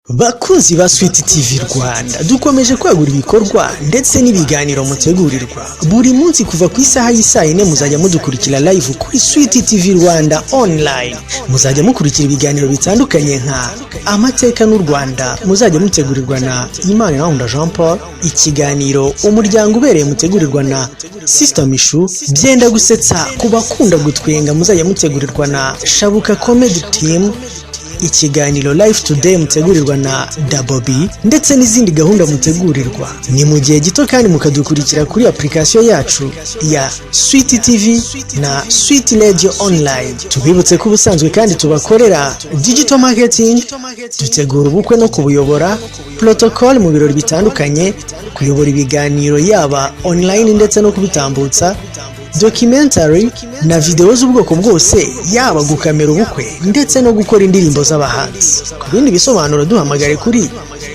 Bakunzi ba Sweet TV Rwanda, dukomeje kwagura ibikorwa ndetse n'ibiganiro mutegurirwa buri munsi kuva ku isaha y'isaa 4. Muzajya mudukurikira live kuri Sweet TV Rwanda online. Muzajya mukurikira ibiganiro bitandukanye nka Amateka n'u Rwanda, muzajya mutegurirwa na Imanirankunda Jean Paul, ikiganiro Umuryango Ubereye mutegurirwa na Sister Mishu, Byenda Gusetsa ku bakunda gutwenga muzajya mutegurirwa na Shabuka Comedy Team, ikiganiro Life Today mutegurirwa na Dabobi, ndetse n'izindi gahunda mutegurirwa. Ni mu gihe gito kandi mukadukurikira kuri application yacu ya Sweet TV na Sweet Radio Online. Tubibutse ko ubusanzwe kandi tubakorera digital marketing, dutegura ubukwe no kubuyobora, protocol mu birori bitandukanye, kuyobora ibiganiro yaba online ndetse no kubitambutsa, documentary na video z'ubwoko bwose, yaba gukamera ubukwe ndetse no gukora indirimbo z'abahanzi. Ku bindi bisobanuro duhamagare kuri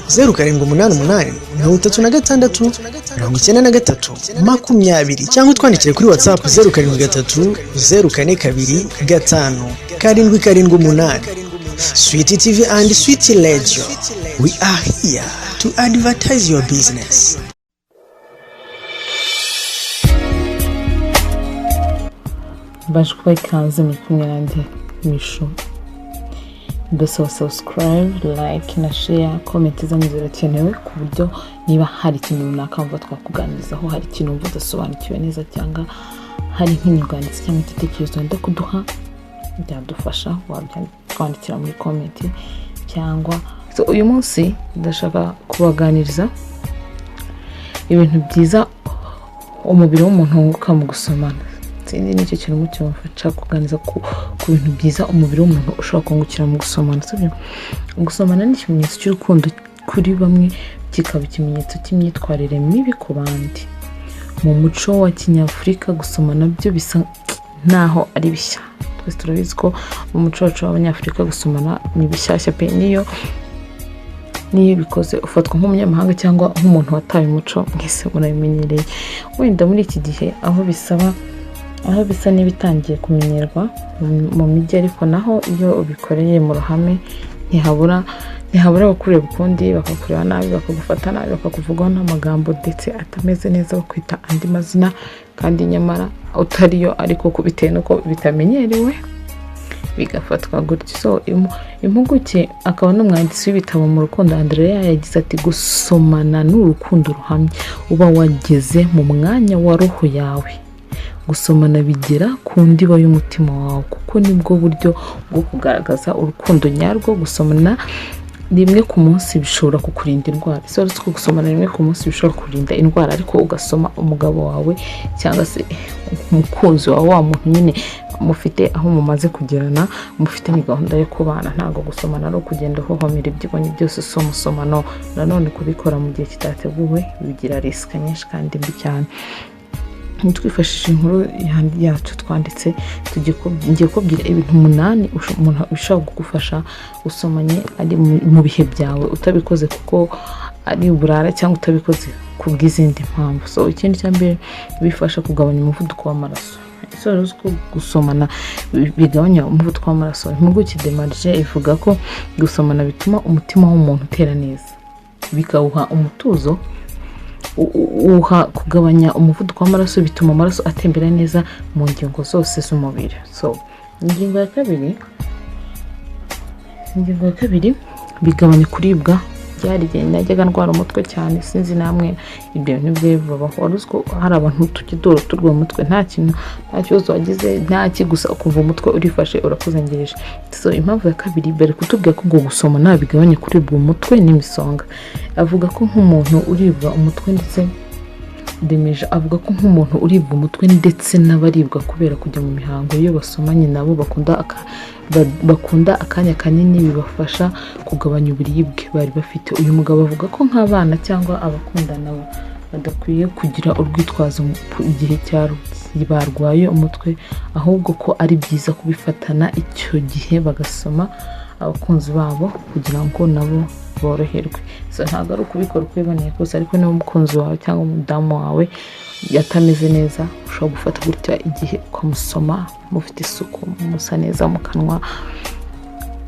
0788 36 93 20, cyangwa utwandikire kuri WhatsApp 0730 425 778. Sweet TV and Sweet Radio, we are here to advertise your business. Baje kubaha ikaze, muri kumwe nanjye Mishu. Ndasaba subscribe, like na share. Comment zanyu zirakenewe, ku buryo niba hari ikintu runaka wumva twakuganirizaho, hari ikintu wumva udasobanukiwe neza, cyangwa hari nk'inyunganizi cyangwa igitekerezo wenda kuduha, byadufasha wabyandikira muri comment cyangwa. So, uyu munsi ndashaka kubaganiriza ibintu byiza umubiri w'umuntu wunguka mu gusomana. Sinzi nicyo kintu mucyumva. Nshaka kuganiriza ku bintu byiza umubiri w'umuntu ushobora kungukira mu gusomana, sibyo? Gusomana ni ikimenyetso cy'urukundo kuri bamwe, kikaba ikimenyetso cy'imyitwarire mibi ku bandi. Mu muco wa kinyafurika, gusomana byo bisa naho ari bishya. Twese turabizi ko mu muco wacu w'Abanyafurika gusomana ni bishyashya pe. Niyo ubikoze ufatwa nk'umunyamahanga cyangwa nk'umuntu wataye umuco. Mwese murabimenyereye. Wenda muri iki gihe aho bisa n'ibitangiye kumenyerwa mu mijyi, ariko naho iyo ubikoreye mu ruhame ntihabura abakureba ukundi, bakakureba nabi, bakagufata nabi, bakakuvugaho n'amagambo ndetse atameze neza, bakwita andi mazina kandi nyamara utariyo, ariko bitewe n'uko bitamenyerewe bigafatwa gutyo. So impuguke akaba n'umwanditsi w'ibitabo mu Rukundo Andrea yagize ati: "Gusomana ni urukundo ruhamye, uba wageze mu mwanya wa roho yawe. Gusomana bigera ku ndiba y'umutima wawe, kuko nibwo buryo bwo kugaragaza urukundo nyarwo. Gusomana rimwe ku munsi bishobora kukurinda indwara." Ese wari uzi ko gusomana rimwe ku munsi bishobora kurinda indwara? Ariko ugasoma umugabo wawe cyangwa se umukunzi wawe, wa muntu nyine mufite aho mumaze kugerana, mufite ni gahunda yo kubana. Ntabwo gusomana ari ukugenda uhohomera ibyo ubonye byose, si umusomano. Nanone kubikora mu gihe kitateguwe bigira risk nyinshi kandi mbi cyane. Twifashishije inkuru yacu twanditse, ngiye kubwira ibintu 8 umuntu bishobora kugufasha usomanye ari mu bihe byawe, utabikoze kuko ari uburara cyangwa utabikoze ku bw'izindi mpamvu. So ikindi cya mbere, bifasha kugabanya umuvuduko w'amaraso. Ese wari uzi ko gusomana bigabanya umuvuduko w'amaraso? Impuguke Demarge ivuga ko gusomana bituma umutima w'umuntu utera neza, bikawuha umutuzo. Uha kugabanya umuvuduko w'amaraso bituma amaraso atembera neza mu ngingo zose z'umubiri. So ingingo ya kabiri, bigabanya kuribwa. Byari igihe najyaga ndwara umutwe cyane. Sinzi namwe ibyo bintu bye bibabaho. Wari uzi ko hari abantu tujya duhora turwara umutwe, nta kintu, nta kibazo wagize, nta ki, gusa ukumva umutwe urifashe, urakuzengereje? So impamvu ya kabiri, bari kutubwira ko ngo gusomana bigabanya kuribwa umutwe n'imisonga. Avuga ko nk'umuntu uribwa umutwe ndetse Demeje avuga ko nk'umuntu uribwa umutwe ndetse n'abaribwa kubera kujya mu mihango, iyo basomanye nabo bakunda akanya kanini, bibafasha kugabanya uburibwe bari bafite. Uyu mugabo avuga ko nk'abana cyangwa abakundana badakwiye kugira urwitwazo mu gihe barwaye umutwe, ahubwo ko ari byiza kubifatana icyo gihe bagasoma abakunzi babo kugira ngo nabo boroherwe. So ntabwo ari ukubikora uko wiboneye kose, ariko niba umukunzi wawe cyangwa umudamu wawe yatameze neza, ushobora gufata gutya igihe ukamusoma mufite isuku, musa neza mu kanwa,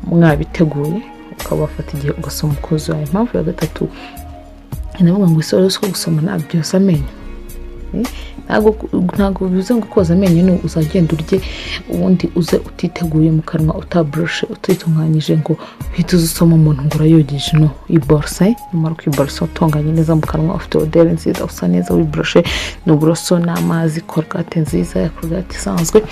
mwabiteguye, ukaba wafata igihe ugasoma umukunzi wawe. Impamvu ya gatatu ndavuga ngo ese wari uzi ko gusomana byoza amenyo? Ntabwo bivuze ngo koza amenyo ni uzagenda urye ubundi uze utiteguye mu kanwa, utaboroshe, utitunganyije, ngo uhite uze usoma umuntu ngo urayogeje. No iborose, numara kwiborose utunganye neza mu kanwa, ufite odeur nziza, usa neza, wiboroshe ni uburoso n'amazi, Colgate nziza ya Colgate isanzwe,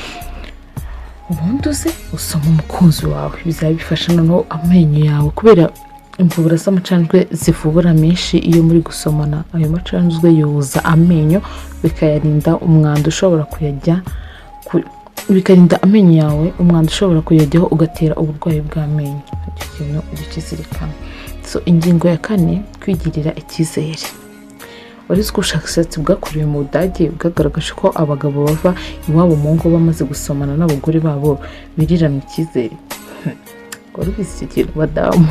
ubundi uze usoma umukunzi wawe. Bizaba bifasha noneho amenyo yawe, kubera imvubura z'amacandwe zivubura menshi iyo muri gusomana. Ayo macandwe yoza amenyo, bikayarinda umwanda ushobora kuyajya, bikarinda amenyo yawe umwanda ushobora kuyajyaho ugatera uburwayi bw'amenyo. Icyo kintu ujye ukizirikana. So ingingo ya kane, kwigirira icyizere. Wari uzi ko ubushakashatsi bwakorewe mu Budage bwagaragaje ko abagabo bava iwabo mu ngo bamaze gusomana n'abagore babo birirana icyizere? Wari ubizi icyo kintu? Badamu,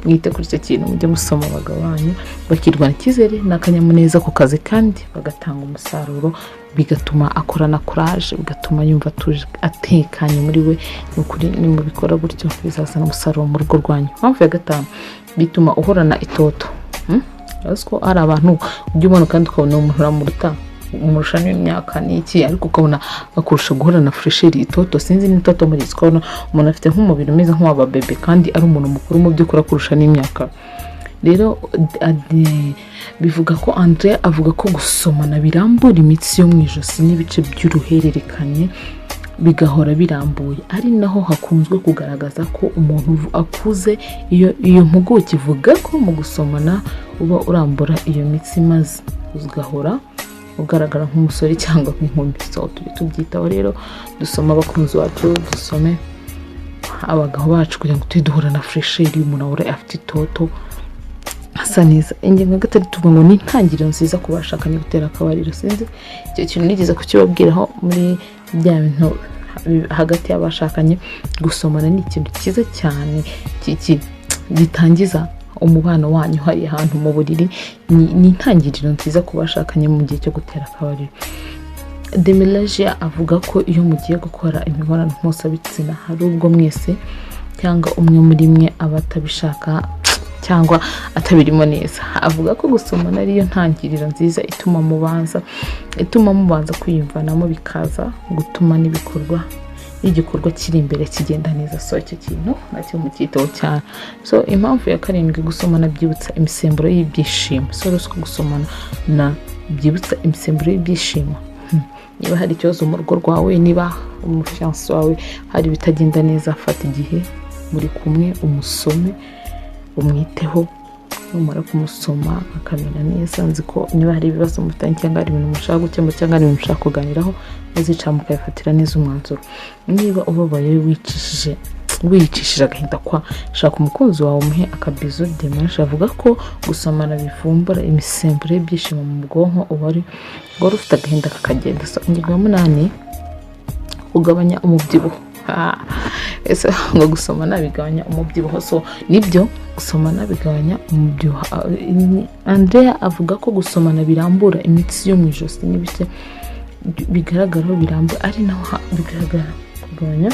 mwite kuri icyo kintu, mujye musoma abagabo banyu, bakirwana icyizere n'akanyamuneza ku kazi, kandi bagatanga umusaruro, bigatuma akorana courage, bigatuma yumva atuje, atekanye muri we. Ni ukuri nimubikora gutyo bizazana umusaruro mu rugo rwanyu. Impamvu ya gatanu, bituma uhorana itoto. Uzi ko hari abantu ujya ubona kandi ukabona umuntu uramuruta, umurusha n'imyaka n'iki, ariko ukabona akurusha guhorana fraîcheur, itoto. Sinzi n'itoto muri izi, ukabona umuntu afite nk'umubiri umeze nk'uw'ababebe kandi ari umuntu mukuru mu by'ukuri akurusha n'imyaka. Rero bivuga ko Andre avuga ko gusomana birambura imitsi yo mu ijosi n'ibice by'uruhererekane bigahora birambuye, ari naho hakunzwe kugaragaza ko umuntu akuze. Iyo mpuguke ivuga ko mu gusomana uba urambura iyo mitsi, maze ugahora ugaragara nk'umusore cyangwa nk'inkumi. So tujye tubyitaho rero, dusome abakunzi bacu, dusome abagabo bacu, kugira ngo tujye duhura na fraîcheur, umuntu ahora afite itoto, asa neza. Ingingo ya gatatu tuvuga ngo ni intangiriro nziza ku bashakanye gutera akabariro. Sinzi, icyo kintu nigeze kukibabwiraho muri bya bintu hagati y'abashakanye. Gusomana ni ikintu cyiza cyane gitangiza umubano wanyu hariya hantu mu buriri. Ni intangiriro nziza ku bashakanye mu gihe cyo gutera akabariro. Demelagia avuga ko iyo mugiye gukora imibonano mpuzabitsina, hari ubwo mwese cyangwa umwe muri mwe aba atabishaka cyangwa atabirimo neza. Avuga ko gusomana ariyo ntangiriro nziza ituma mubanza kwiyumvanamo, bikaza gutuma n'ibikorwa n'igikorwa kiri imbere kigenda neza. So icyo kintu nacyo mucyiteho cyane. So impamvu ya karindwi, gusomana byibutsa imisemburo y'ibyishimo. So rero ko gusomana na byibutsa imisemburo y'ibyishimo. Niba hari ikibazo mu rugo rwawe, niba umufiancé wawe hari ibitagenda neza, fata igihe muri kumwe, umusome, umwiteho. Numara kumusoma akamera neza, nzi ko niba hari ibibazo mufitanye, cyangwa hari ibintu mushaka gukemura, cyangwa hari ibintu mushaka kuganiraho, muzicara mukabifatira neza umwanzuro. Niba ubabaye, wiyicishije agahinda, kwa shaka umukunzi wawe umuhe akabizu. Demarche avuga ko gusomana bivumbura imisemburo y'ibyishimo mu bwonko, uba wari ufite agahinda kakagenda. So ingingo ya munani, kugabanya umubyibuho. Ese ngo gusomana bigabanya umubyibuho? So nibyo, gusomana bigabanya umubyibuho. Andrea avuga ko gusomana birambura imitsi yo mu ijosi n'ibice bigaragaraho birambura, ari naho bigaragara kugabanya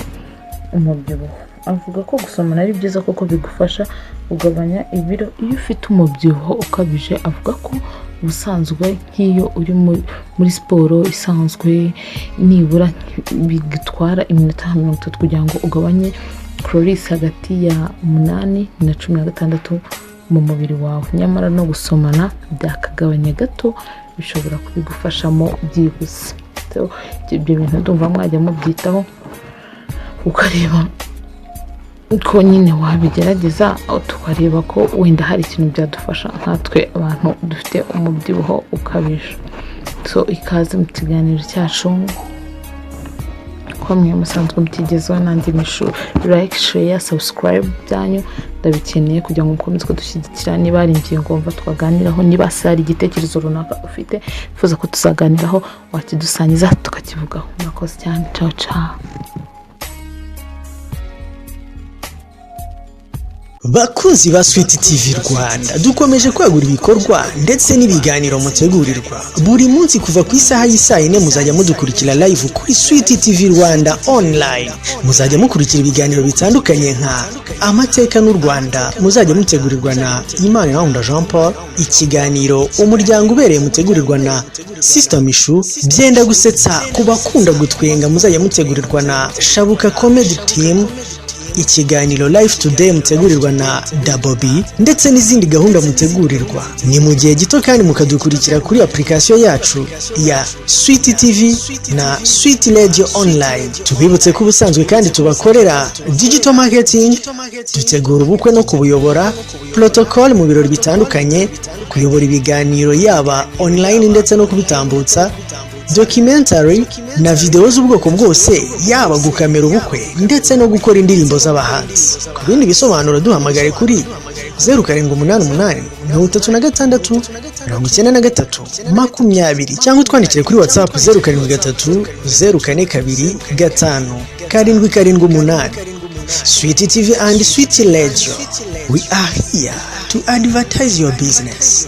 umubyibuho. Avuga ko gusomana ari byiza kuko bigufasha kugabanya ibiro iyo ufite umubyibuho ukabije. Avuga ko ubusanzwe nk'iyo uri muri siporo isanzwe, nibura bigutwara iminota 30 kugira ngo ugabanye calories hagati ya 8 na 16 mu mubiri wawe, nyamara no gusomana byakagabanya gato, bishobora kubigufashamo byihuse. So, ibyo bintu ndumva mwajya mubyitaho, ukareba ko nyine wabigerageza, tukareba ko wenda hari ikintu byadufasha nkatwe abantu dufite umubyibuho ukabije. So ikaze mu kiganiro cyacu, ko mwe musanzwe mutigezeho nanjye mishu. Like, share, subscribe byanyu ndabikeneye kugira ngo mukomeze kudushyigikira. Niba hari ingingo wumva twaganiraho, niba se hari igitekerezo runaka ufite wifuza ko tuzaganiraho, wakidusangiza tukakivugaho. Murakoze cyane, ciao ciao. Bakunzi ba Sweet TV Rwanda, dukomeje kwagura ibikorwa ndetse n'ibiganiro mutegurirwa buri munsi. Kuva ku isaha y'isaa 4 muzajya mudukurikira live kuri Sweet TV Rwanda online. Muzajya mukurikira ibiganiro bitandukanye nka Amateka n'u Rwanda muzajya mutegurirwa na Imana Irahunda Jean Paul, ikiganiro Umuryango Ubereye mutegurirwa na Sister Mishu, Byenda Gusetsa ku bakunda gutwenga muzajya mutegurirwa na Shabuka Comedy Team, ikiganiro Life Today mutegurirwa na Double B, ndetse n'izindi gahunda mutegurirwa. Ni mu gihe gito kandi mukadukurikira kuri application yacu ya Sweet TV na Sweet Radio Online. Tubibutse ko ubusanzwe kandi tubakorera digital marketing, dutegura ubukwe no kubuyobora, protocol mu birori bitandukanye, kuyobora ibiganiro yaba online ndetse no kubitambutsa, documentary na videwo z'ubwoko bwose, yaba gukamera ubukwe ndetse no gukora indirimbo z'abahanzi. Ku bindi bisobanuro duhamagare kuri 0788369320 cyangwa utwandikire kuri WhatsApp 0730425778. Sweet TV and Sweet Radio, we are here to advertise your business.